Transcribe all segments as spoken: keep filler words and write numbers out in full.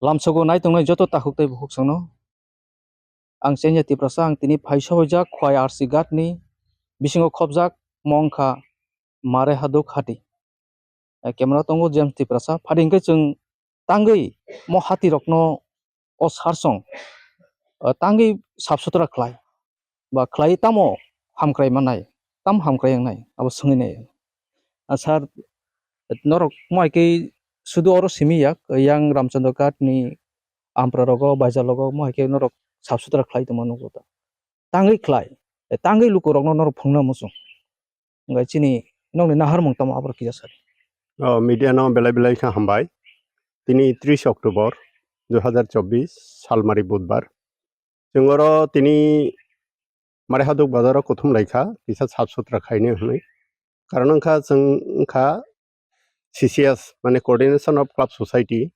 Lamsogo nai tongnai joto takhuk tei bukhuk songno. Ang Chenya Tiprasa, ang tini phai sobaijak Khwai R C Ghat ni bisingo khobjak, mo wngkha Mare Haduk hati. Eh, camera tongo James Tiprasa. Phadi hwnkhe chwng tangwi mo hati rokno o sarsong, eh, tangwi sap sutra khlai. Ba khlai tamo hamkrai manai, tam hamkrai wngnai, abo swngwi nai. Ah, sir, norok mo hai khe sudu oro simi yak, yang Ramchandra Ghat ni ampra rogo, bajar rogo, mo hai khe norok sap sutra khlai tongma nukgo ta. Tangwi khlai, eh, tangwi luku rokno norok phungna muchung. Hwnkhe chini nokni naharmung tamo abo kisa sadi. O, media no belai belai kha hambai. Tini tris October dui hazar chobbish, Salmari Budbar. Chwng oro tini Mare Haduk bazar o kuthum lai kha, kisa sap sutra khaini hwnwi. Karon wngkha chwng wngkha C C S, mane Coordination of Club Society.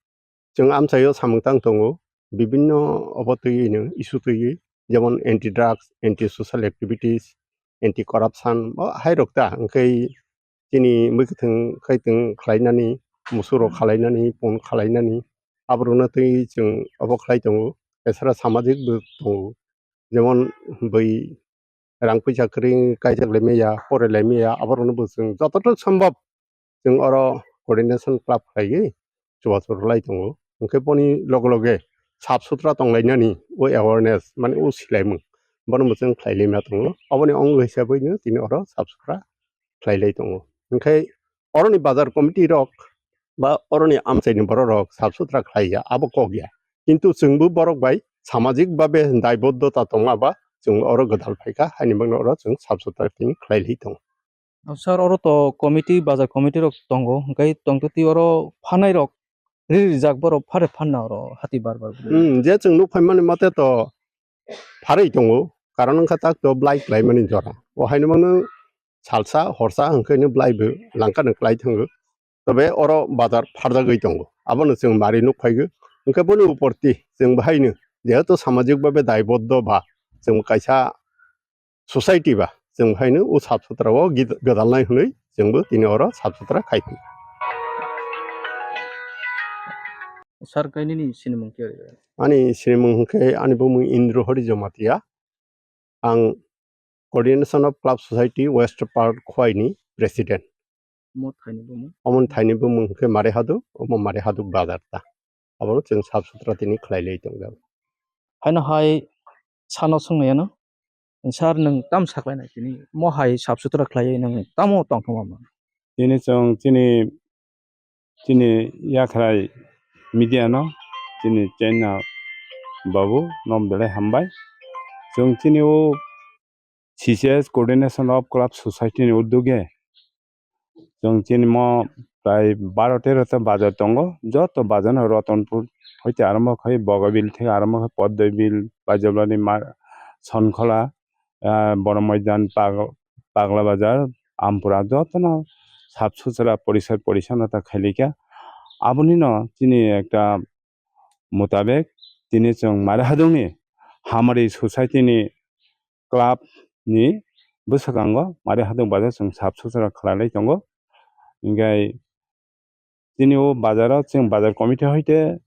Chwng amchaio samung tang tongo, bibinno obo twiwi no issue twiwi, jemon anti drugs, anti social activities, anti corruption, bo hai rok ta, hwnkhe chini mwkhwtwng khaitwng khlainani, musuk rok khalainani, pon khalainani, aborokno twi chwng obo khlai tongo, esara samajik bo tongo, jemon bui rang puisa kwrwi kaijak lai maya, pore lai maya, aborokno bo chwng jototo sombhob chwng oro coordination club khlaiwi chubachu rwlai tongo. Hwnkhe boni loge loge sap sutra tonglainani o awareness, mane o silaimung, bono bo chwng khlai laima tongo. Oboni ongo hisabaino tini oro sap sutra khlai lai tongo. Hwnkhe oroni bazar committee rok ba oroni amchaini borok rok sap sutra khlai ya, abo kok ya. Kintu chwngbo borok bai samajik babe daiboddota tongma ba chwng oro gwdal phaikha, haini bagwi oro chwng sap sutra tini khlai lai tongo. O sir, oro to committee, bazar committee rok tongo, hwnkhe tongtwtwi oro phanai rok ri rijak, borok phare phanna oro hati bar bar bwlwi. Hmm, je chwng nuk phaimani mate to pharwi tongo, karon wngkha tak to belai klaimani jora. O haino mano salsa horsa hwnkhe no belai bo langkha no klai thango. Tobe oro bazar pharjagwi tongo, abono chwng mari nuk phaigo. Hwnkhe boni uporti chwng bahaino jehetu samajik babe daiboddo ba chwng kaisa society ba chwng haino o sap sutra o gid-, gwdalnai hwnwi chwngbo tini oro sap sutra khai phi. Sir, kainini sinimung khe? Ani sinimung hwnkhe ani bumung Indra Hari Jamatia. Ang Coordination of Club Society West Park Khwai ni president. Omo thaini bumung? Omo thaini bumung hwnkhe Mare Haduk, omo Mare Haduk bazar ta. Abono chwng sap sutra tini khlai lai tongo. Haino hai sano swngnai ano. Sir, nwng tam saklainai tini? Mo hai sap sutra khlaiwi nwng tamo tongthokma man? Tini chwng chini, chini yakhrai media no, chini Chenya babu no belai hambai. Chwng chini o C C S, Coordination of Club Society ni uddog e chwng chini mo prai baro tero ta bazar tongo. Joto bazar no Ratanpur hoite arombo khai Bogabil theke arombo khai Poddoibil, Baijablani ma-, Sonkhola, ah, Boromaidan, Pag-, Pagla Bazar, Ampura jotono sap sutra poriskar porichonnota khailika. Aboni no chini ekta mutabek tini chwng Mare Hadukni Hamari Society ni club ni bwskango Mare Haduk bazar chwng sap sutra khlailai tongo. Hinkhe tini o bazar o chwng bazar committee hoite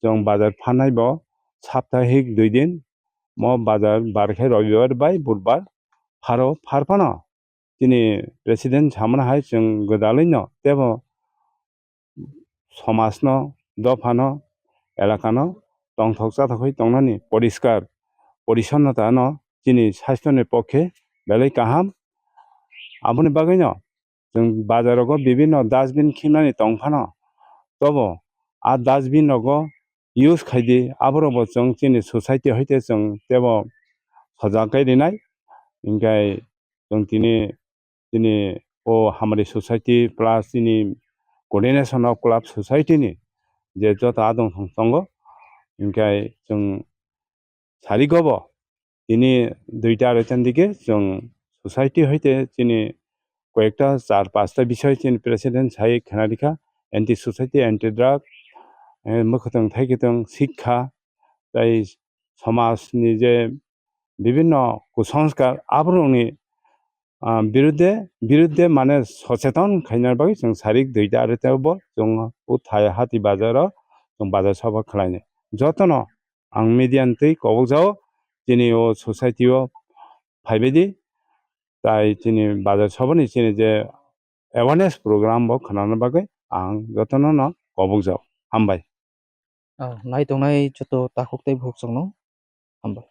chwng bazar phanai bo saptahik dui din, mo bazar bar khe Robibar bai Budbar pharo phar phano chini president samani hai chwng gwdalwino tebo somajno, dophano, elakano tongthok chathokgwi tongnani poriskar porichonnotano chini sasthoni pokhe belai kaham. Aboni bagwino chwng bazar rogo bibinno dustbin khimnani tong phano, tobo a dustbin rogo use khaidi, aborokbo chwng chini society hoite chwng tebo sojak khe rinai. Hinkhe chwng tini, tini o Hamari Society plus tini Coordination of Club Society ni je joto adong thong tongo, hinkhe chwng sarigobo tini duita aroitan dike chwng society hoite chini koyekta char pasta bisoi chini president sai khna rikha, anti society, anti drug, eh, mwkhwtwng thaikitwng, sikha, tei somajni je bibinno kusanskar aborokni, ah, birudde, birudde mane socheton khaina bagwi chwng sarik duita aroita bo chwng o thai hati bazaro chwng bazar soba khlainai. Jotono ang media ni twi kobok jao, chini o society o phaibaidi, tai chini bazar soba ni chini je awareness program bo khnana bagwi ang jotono no kobok jao. Hambai. Ah, nai tongnai joto takhuk tei bukhuk chwngno hambai.